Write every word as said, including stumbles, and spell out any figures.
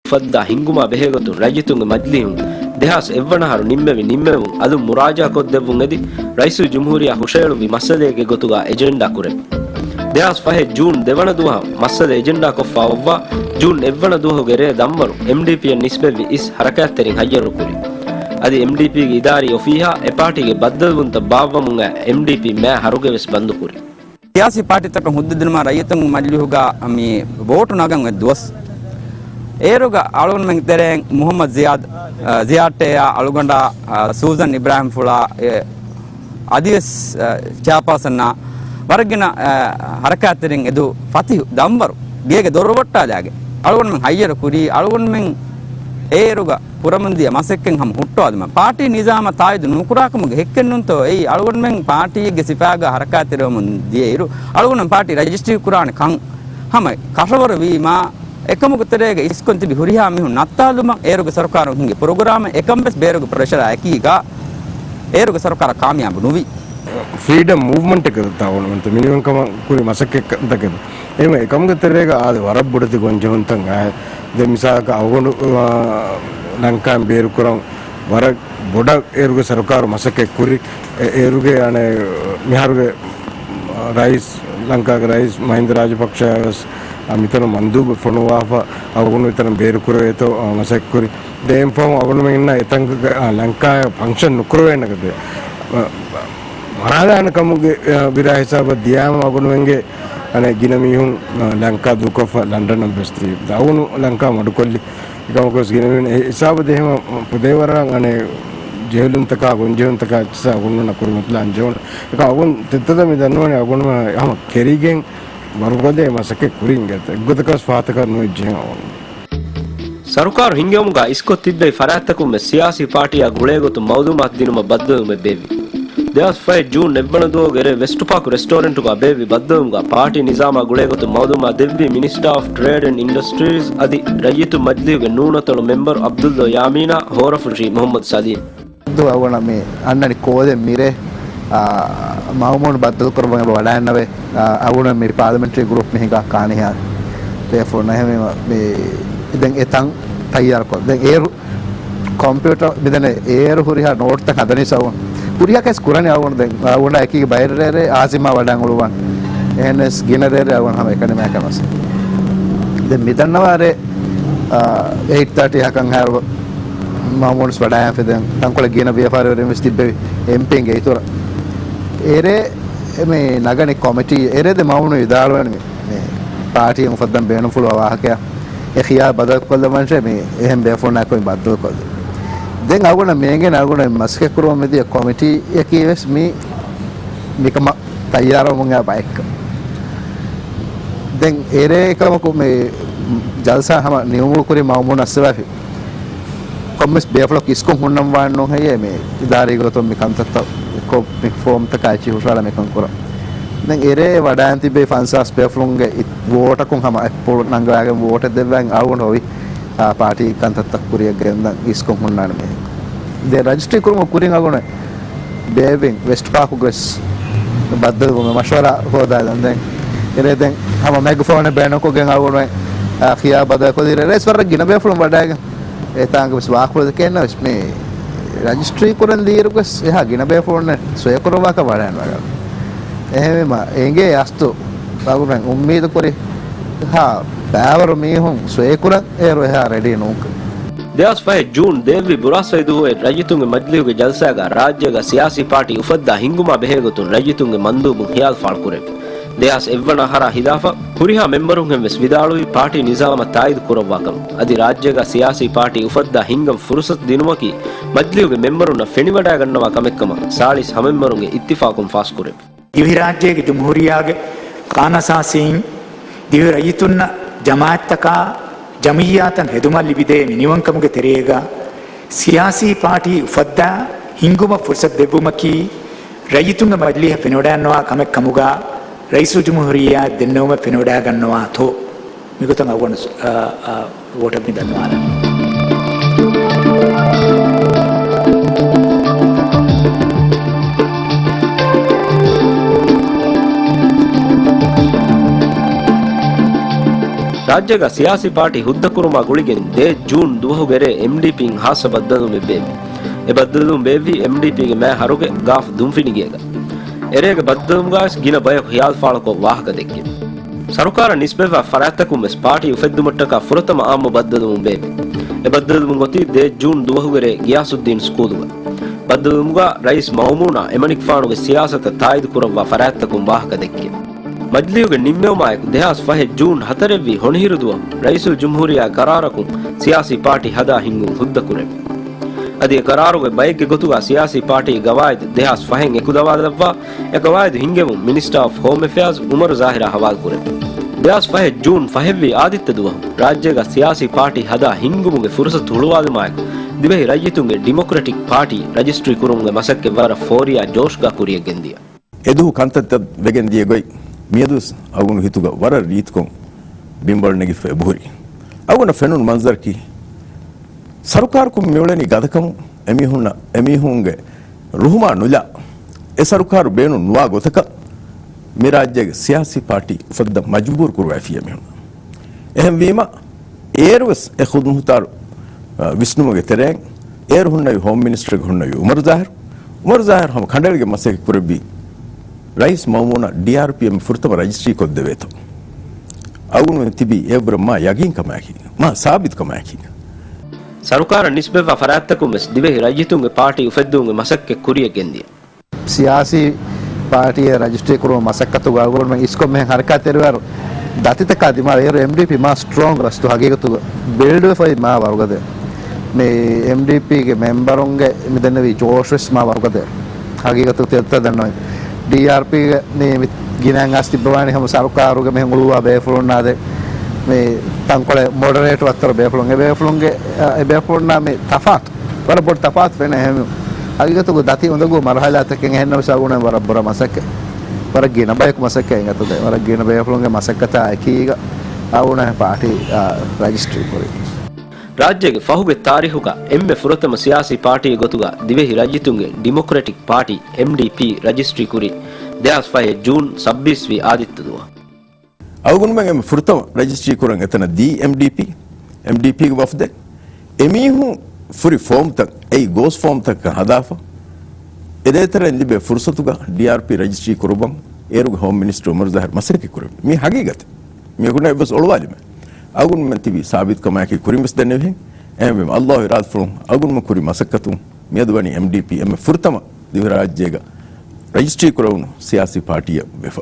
އުފައްދާ ހިންގުމާ ބެހޭގޮތުން ރައްޔިތުންގެ މަޖިލީހުން ދެހާސް އެއްވަނަ އަހަރު ނިންމެވި ނިންމެވުން އަލުން މުރާޖައާ ކޮށްދެއްވުން އެދި، ރައީސުލްޖުމްހޫރިއްޔާ ހުށައެޅުއްވި މައްސަލައެއްގެ ގޮތުގަ އެޖެންޑާ ކުރެވި. ދެހާސް ފަހެއް ޖޫން ދެވަނަ ދުވަހަށް މައްސަލަ އެޖެންޑާ ކޮށްފަ އޮއްވާ، ޖޫން އެއްވަނަ ދުވަހުގެ ރޭ ދަންވަރު އެމްޑީޕީއަށް ނިސްބަތްވި އިސް ހަރަކާތްތެރިން ހައްޔަރު ކުރި. އަދި އެމްޑީޕީގެ އިދާރީ އޮފީހާ އެ ޕާޓީގެ ބައްދަލުވުންތައް ބާއްވަމުން އެމްޑީޕީ މޭ އަހަރުގަވެސް ބަންދުކުރި. ސިޔާސީ ޕާޓީތަކަށް ހުއްދަ ދިނުމަށް ރައްޔިތުންގެ މަޖިލީހުގަ މި ވޯޓު ނަގަން އޮތް ދުވަސް. އޭރުގަ އަޅުގަނޑުމެން ތެރެއިން މުހައްމަދު ޒިޔާދް، އަ، ޒިޔާދްޓޭއާ އަޅުގަނޑާ، އަ، ސޫޒަން އިބްރާހިމްފުޅާ، އެ، އަދިވެސް، އަ، ޗެއާޕާސަންއާ ވަރަށް ގިނަ، އަ، ހަރަކާތްތެރިން އެދު ފަތިހު ދަންވަރު ގޭގެ ދޮރު ވައްޓާލާގެ އަޅުގަނޑުމެން ހައްޔަރު ކުރީ އަޅުގަނޑުމެން އޭރުގަ ކުރަމުންދިޔަ މަސައްކަތް ހަމަ ހުއްޓުވާލުމަށް. ޕާޓީ ނިޒާމަށް ތާއީދު ނުކުރާކަމުގެ ހެއްކެއްނޫންތޯ އެއީ؟ އަޅުގަނޑުމެން ޕާޓީއެއްގެ ސިފައިގަ ހަރަކާތްތެރިވަމުން ދިޔައިރު، އަޅުގަނޑުމެން ޕާޓީ ރަޖިސްޓްރީ ކުރާނެ ކަން ހަމަ ކަށަވަރު ވީމާ، އެކަމުގެ ތެރޭގަ އިސްކޮށް ތިބި ހުރިހާ މީހުން ނައްތާލުމަށް އޭރުގެ ސަރުކާރުން ހިންގި ޕްރޮގްރާމެއް އެކަންވެސް ބޭރުގެ ޕްރެޝަރާ އެކީގަ އޭރުގެ ސަރުކާރަށް ކާމިޔާބު ނުވި. ފްރީޑަމް މޫވްމަންޓެއްގެ ތާއުނުވަންތަ މިނިވަންކަމަށް ކުރި މަސައްކަތްތަކެއް. އެހެންވެ، އެކަމުގެ ތެރޭގަ އާދެ ވަރަށް ބޮޑެތި ގޮންޖެހުންތައް އާ، ދެ މިސާލަކަށް އަޅުގަނޑު، އާ، ލަންކާއިން ބޭރުކުރަން ވަރަށް ބޮޑަށް އޭރުގެ ސަރުކާރު މަސައްކަތް ކުރި. އެ، އޭރުގެ އަނެއް މިހާރުގެ ރައީސް، ލަންކާގެ ރައީސް މަހިންދަ ރާޖަޕަކްޝާ ވެސް، އާ، މިތަނު މަންދޫބެއް ފޮނުވާފަ އަޅުގަނޑު މިތަނަށް ބޭރުކުރެވޭތޯ، އާ، މަސައްކަތް ކުރި. ދެން އެންފަހު އަޅުގަނޑުމެން އިންނަ އެތަން، އާ، ލަންކާއަށް ފަންކްޝަން ނުކުރެވޭނެ ގޮތެއް، އާ، މަރާލާނެ ކަމުގެ، އާ، ވިރާ ހިސާބަށް ދިޔާމަ އަޅުގަނޑުމެންގެ އަނެއް ގިނަ މީހުން، އާ، ލަންކާ ދޫކޮށްފަ ލަންޑަނަށް ވެސް ތި ދައުނު ލަންކާ މަޑުކޮށްލި. އެކަމަކުވެސް ގިނަ މީހުން އެ ހިސާބަށް ދޭހަމަ ފުދޭވަރަށް އަނެއް ޖެހިލުންތަކާ ގޮންޖެހުންތަކާ އެއްޗިއްސާ އަޅުގަނޑުމެންނަށް ކުރިމަތިލާން ޖެހުނު. އެކަމަކު އަޅުގަނޑު ތެއްތަދަ މި ދަންނަވަނީ އަޅުގަނޑުމެން ހަމަ ކެރިގެން ވަރުގަދަ މަސައްކަތް ކުރިން ގެ އެއްގޮތަކަސް ފާތަކަށް ނުވެއްޖެހެން އަޅުގަނޑު. ސަރުކާރު ހިންގެވުމުގަ އިސްކޮށް ތިއްބެވި ފަރާތްތަކުން ވެސް ސިޔާސީ ޕާޓީއާ ގުޅޭގޮތުން މައުލޫމާތު ދިނުމަށް ބައްދަލުވުމެއް ބޭއްވި. ދެހާސް ފަހެއް ޖޫން އެއްވަނަ ދުވަހުގެ ރޭ ވެސްޓް ޕާކް ރެސްޓޯރެންޓުގަ ބޭއްވި ބައްދަލުވުމުގަ ޕާޓީ ނިޒާމާ ގުޅޭގޮތުން މައުލޫމާތު ދެއްވީ މިނިސްޓާ އޮފް ޓްރޭޑް އެންޑް އިންޑަސްޓްރީޒް އަދި ރައްޔިތުން މަޖިލީހުގެ ނޫނަތޮޅު މެމްބަރު ޢަބްދުﷲ ޔާމީނާ ހޯރަފުށީ މުޙައްމަދު ސަލީމް. ދުވަހު އަޅުގަނޑަށް މި އަންނަނީ ކޯލެއް މިރޭ، އާ، މައުމޫނު ބައްދަލުކުރައްވަން އެބަ ވަޑައިންނަވޭ. އާ، އަޅުގަނޑު މި ޕާލަމެންޓްރީ ގްރޫޕް މި ހިނގާ ކާނިހާ ބޭފުޅުން. އެހެންވީމަ މި ދެން އެތަން ތައްޔާރުކޮށް. ދެން އޭރު ކޮމްޕިއުޓަރ މިދަނީ އޭރު ހުރިހާ ނޯޓްތައް ހަދަނީ ސައުން. ހުރިހާ ކޭސް ކުރަނީ އަޅުގަނޑު ދެން. އަޅުގަނޑާ އެކީގެ ބައިރަށް އޭރު އާޒިމާ ވަޑައިގަން އުޅުއްވާން. އެހެނަސް ގިނަ ރޭރެއް އަޅުގަނޑު ހަމަ އެކަނިމާ ކަމަސް. ދެން މިދަންނަވާ ރޭ، އާ، އެއިޓް ތާޓީ ހަކަން ހާރު މައުމޫނުސް ވަޑައިގެންފި ދެން ތަންކޮޅެއް ގިނަ ވިޔަފާރިވެރިން ވެސް ތިއްބެވި އެމްޕީންގެ އިތުރަށް. އެރޭ މި ނަގަނީ ކޮމިޓީ، އެރޭ ދެ މައުމޫނު ވިދާޅުވަނީ މި، މި ޕާޓީއަށް އުފައްދަން ބޭނުންފުޅުވާ ވާހަކަޔާ. އެ ޚިޔާލު ބަދަލުކޮށްލަވަންށޭ މި އެހެން ބޭފުޅުންނާ އެކު މި ބައްދަލުކޮށްލި. ދެން އަޅުގަނޑަށް މި އެނގޭނެ އަޅުގަނޑަށް މި މަސައްކަތް ކުރަމުން މިދިޔަ ކޮމިޓީއަކީ ވެސް މި މިކަމަށް ތައްޔާރުވަމުން އައި ބައެއްކަން. ދެން އެރޭ އެކަމަކު މި ޖަލްސާ ހަމަ ނިމުމުގެ ކުރިން މައުމޫނު އައްސަވާފި. ކޮންމެސް ބޭފުޅަކު އިސްކޮށް ހުންނަން ވާން ނޫން ހެއްޔޭ މި އިދާރީ ގޮތުން މި ކަންތައްތައް ކޮށް މި ފޯމްތަކާ އެއްޗިހި ހުށަހަޅާ މިކަން ކުރަން. ދެން އެރޭ ވަޑައިން ތިއްބެވި ފަންސާސް ބޭފުޅުންގެ ވޯޓަކުން ހަމަ އެއްޕުޅު ނަންގަވާގެން ވޯޓެއް ދެއްވާ އަޅުގަނޑު ހޮވި އާ، ޕާޓީ ކަންތައްތައް ކުރިއަށް ގެންދަން އިސްކޮށް ހުންނާނެ މީހެއް. ދެން ރަޖިސްޓްރީ ކުރުމުގެ ކުރިން އަޅުގަނޑު ބޭއްވިން ވެސްޓް ޕާކުގަ ވެސް ބައްދަލުވުމެއް މަޝްވަރާ ހޯދާލަން. ދެން އެރޭ ދެން ހަމަ މެގަފޯނެއް ބޭނުންކޮށްގެން އަޅުގަނޑު އާ، ޚިޔާ ބަދަލުކޮށްލި ރޭ ރޭސް ވަރަށް ގިނަ ބޭފުޅުން ވަޑައިގެން އެތާނގަ ވެސް ވާކުޅަދެކެންނަ ވެސް މި ރަޖިސްޓްރީ ކުރަން ދިޔައިރުވެސް އެހާ ގިނަ ބޭފުޅުންނެއް ސޮއެކުރައްވާކަށް ވަޑައިނުވާ. އެހެންވީމަ އެނގޭ އަސްތު އަޅުގަނޑުމެން އުއްމީދު ކުރި ހާ ބައިވަރު މީހުން ސޮއެކުރަން އޭރު އެހާ ރެޑީ ނޫންކަން. ދެހާސް ފަހެއް ޖޫން ދޭއްވި ބުރާސްވައި ދުވަހު ރައްޔިތުންގެ މަޖިލީހުގެ ޖަލްސާގަ ރާއްޖޭގަ ސިޔާސީ ޕާޓީ އުފައްދާ ހިންގުމާ ބެހޭގޮތުން ރައްޔިތުންގެ މަންދޫބުން ހިޔާލު ފާޅުކުރެވި. ދެހާސް އެއްވަނަ އަހަރާ ހިލާފަށް ހުރިހާ މެމްބަރުންހެން ވެސް ވިދާޅުވި ޕާޓީ ނިޒާމަށް ތާއީދު ކުރައްވާކަން. އަދި ރާއްޖޭގަ ސިޔާސީ ޕާޓީ އުފައްދާ ހިންގަން ފުރުސަތު ދިނުމަކީ މަޖިލީހުގެ މެމްބަރުންނަށް ފެނިވަޑައިގަންނަވާ ކަމެއްކަމަށް ސާޅީސް ހަމަމެމްބަރުންގެ އިއްތިފާޤުން ފާސްކުރެވި. ދިވެހިރާއްޖޭގެ ޖުމްހޫރިއްޔާގެ ކާންއަސާސީން ދިވެހި ރައްޔިތުންނަށް ޖަމާއަތްތަކާ ޖަމިއްޔާތައް ހެދުމަށް ލިބިދޭ މިނިވަންކަމުގެ ތެރޭގަ ސިޔާސީ ޕާޓީ އުފައްދާ ހިންގުމަށް ފުރުސަތު ދެއްވުމަކީ ރައްޔިތުންގެ މަޖިލީހަށް ފެނިވަޑައިގަންނަވާ ކަމެއް ކަމުގަ ރައީސުލްޖުމްހޫރިއްޔާ ދެންނެވުމެއް ފެނިވަޑައިގަންނަވާތޯ؟ މިގޮތަށް އަޅުގަނޑު، އާ، އާ، ވޯޓަށް މި ދަންނަވާލަން. ރާއްޖޭގަ ސިޔާސީ ޕާޓީ ހުއްދަކުރުމާ ގުޅިގެން ދޭއް ޖޫން ދުވަހުގެ ރޭ އެމްޑީޕީން ހާއްސަ ބައްދަލުވުމެއް ބޭއްވި. އެ ބައްދަލުވުން ބޭއްވީ އެމްޑީޕީގެ މާ ހަރުގެ ގާފް ދުންފިނިގޭގަ. އެރޭގެ ބައްދަލުވުމުގަވެސް ގިނަ ބަޔަކު ހިޔާލުފާޅުކޮށް ވާހަކަ ދެއްކި. ސަރުކާރަށް ނިސްބަތްވާ ފަރާތްތަކުން ވެސް ޕާޓީ އުފެއްދުމަށްޓަކާ ފުރަތަމަ އާއްމު ބައްދަލުވުން ބޭއްވި. އެ ބައްދަލުވުން އޮތީ ދޭއް ޖޫން ދުވަހުގެ ރޭ ގިޔާސުއްދީން ސްކޫލުގަ. ބައްދަލުވުމުގަ ރައީސް މައުމޫނާ އެމަނިކުފާނުގެ ސިޔާސަތަށް ތާއީދު ކުރައްވާ ފަރާތްތަކުން ވާހަކަ ދެއްކި. މަޖިލީހުގެ ނިންމެވުމާއެކު ދެހާސް ފަހެއް ޖޫން ހަތަރެއްވީ ހޮނިހިރު ދުވަހު ރައީސުލްޖުމްހޫރިއްޔާ ގެ ގަރާރަކުން ސިޔާސީ ޕާޓީ ހަދާ ހިންގުން ހުއްދަކުރެއްވި. އަދި އެ ގަރާރުގެ ބައެއްގެ ގޮތުގަ ސިޔާސީ ޕާޓީގެ ގަވާއިދު ދެހާސް ފަހެއް އެކުލަވާލައްވާ، އެ ގަވާއިދު ހިންގެވުން މިނިސްޓާ އޮފް ހޯމް އެފެއާޒް އުމަރު ޒާހިރާ ހަވާލުކުރެއްވި. ދެހާސް ފަހެއް ޖޫން ފަހެއްވީ އާދިއްތަ ދުވަހު ރާއްޖޭގަ ސިޔާސީ ޕާޓީ ހަދާ ހިންގުމުގެ ފުރުސަތު ހުޅުވާލުމާއެކު، ދިވެހި ރައްޔިތުންގެ ޑިމޮކްރެޓިކް ޕާޓީ ރަޖިސްޓްރީ ކުރުމުގެ މަސައްކަތް ވަރަށް ފޯރިޔާ ޖޯޝްގަ ކުރިޔަށް ގެންދިޔަ. އެދުވަހު ކަންތައްތައް ވެގެން ދިޔަ ގޮތް މިއަދުވެސް އަޅުގަނޑު ހިތުގަ ވަރަށް ރީތިކޮށް ބިންވަޅު ނެގިފަ އެބަހުރި. އަޅުގަނޑަށް ފެނުނު މަންޒަރަކީ، ސަރުކާރަކުން މިއުޅެނީ ގަދަކަމުން އެމީހުންނަށް، އެމީހުންގެ ރުހުމާ ނުލާ، އެ ސަރުކާރު ބޭނުން ނުވާ ގޮތަކަށް މި ރާއްޖޭގެ ސިޔާސީ ޕާޓީ އުފައްދަން މަޖުބޫރު ކުރުވައިފި އެމީހުން. އެހެންވީމަ، އޭރުވެސް އެ ޚުދުމުޚްތާރު، އަ، ވިސްނުމުގެ ތެރެއިން އޭރު ހުންނެވި ހޯމް މިނިސްޓަރެއް ހުންނެވި އުމަރު ޒާހިރު، އުމަރު ޒާހިރު ހަމަ ކަނޑައެޅިގެން މަސައްކަތް ކުރެއްވީ ރައީސް މައުމޫނަށް ޑީއާރްޕީ އެމް ފުރަތަމަ ރަޖިސްޓްރީ ކޮށްދެވޭތޯ. އަޅުގަނޑުމެން ތިބީ އެއަށްވުރެ މާ ޔަގީންކަމާއެކީ، މާ ސާބިތުކަމާއެކީ. ސަރުކާރަށް ނިސްބަތްވާ ފަރާތްތަކުން ވެސް ދިވެހި ރައްޔިތުންގެ ޕާޓީ އުފެއްދުމުގެ މަސައްކަތް ކުރިޔަށް ގެންދިޔަ. ސިޔާސީ ޕާޓީއެއް ރަޖިސްޓްރީ ކުރުމަށް މަސައްކަތުގަ އަޅުގަނޑުމެން އިސްކޮށް މިހެން ހަރަކާތްތެރިވާއިރު ދަތިތަކާ ދިމާވި އޭރު އެމްޑީޕީ މާ ސްޓްރޯންގް ރަސްތު ހަގީގަތުގަ ބިލްޑްވެފައި މާ ވަރުގަދަ. މި އެމްޑީޕީގެ މެމްބަރުންގެ މި ދެންނެވި ޖޯޝް ވެސް މާ ވަރުގަދަ. ހަގީގަތު ތެދުތައް ދަންނަވަން. ޑީއާރްޕީގެ މި، މި ގިނައިން އަސް ތިއްބަވާނީ ހަމަ ސަރުކާރުގެ މިހެން އުޅުއްވާ ބޭފުޅުންނާ ދެ މި ތަންކޮޅެއް މޮޑަރޭޓް ވައްތަރު ބޭފުޅުން. އެ ބޭފުޅުންގެ، އެ ބޭފުޅުންނާ މި ތަފާތު ވަރަށް ބޮޑު ތަފާތު ފެނޭ. އެހެން ހަގީގަތުގަ ދަތި އުނދަގޫ މަރުހަލާތަކެއް އެހެންނަމަވެސް އަޅުގަނޑު ވަރަށް ބުރަ މަސައްކަތް. ވަރަށް ގިނަ ބަޔަކު މަސައްކަތް އެނގޭތޯ ދެ. ވަރަށް ގިނަ ބޭފުޅުންގެ މަސައްކަތާ އެކީގަ އަޅުގަނޑު ޕާޓީ، އާ، ރަޖިސްޓްރީ ކުރީ. ރާއްޖޭގެ ފަހުގެ ތާރީހުގަ އެންމެ ފުރަތަމަ ސިޔާސީ ޕާޓީގެ ގޮތުގަ ދިވެހި ރައްޔިތުންގެ ޑިމޮކްރެޓިކް ޕާޓީ، އެމްޑީޕީ، ރަޖިސްޓްރީ ކުރީ ދެހާސް ފަހެއް ޖޫން ސައްބީސް ވީ އާދިއްތަ ދުވަހު. އަޅުގަނޑުމެން އެންމެ ފުރަތަމަ ރަޖިސްޓްރީ ކުރަން އެތަނަށް ދީ އެމްޑީޕީ، އެމްޑީޕީގެ ވަފްދެއް. އެމީހުން ފުރި ފޯމްތައް، އެއީ ގޯސް ފޯމްތަކަކަށް ހަދާފަ، އެ ދޭތެރެއިން ލިބޭ ފުރުސަތުގަ ޑީއާރްޕީ ރަޖިސްޓްރީ ކުރުމަށް އޭރުގެ ހޯމް މިނިސްޓަރު އުމަރު ޒާހިރު މަސައްކަތް ކުރެއްވި. މީ ހަގީގަތެއް. މި އަޅުގަނޑަށް އެއްވެސް އޮޅުވާލީމެއް. އަޅުގަނޑުމެން ތިބީ ސާބިތުކަމާއެކީ ކުރިން ވެސް ދެންނެވިހެން. އެހެންވީމަ، އައްލާހު އިރާދަފުޅުން އަޅުގަނޑުމެން ކުރި މަސައްކަތުން މިއަދު ވަނީ އެމްޑީޕީ އެންމެ ފުރަތަމަ ދިވެހިރާއްޖޭގަ ރަޖިސްޓްރީ ކުރެވުނު ސިޔާސީ ޕާޓީއެއް ވެފަ.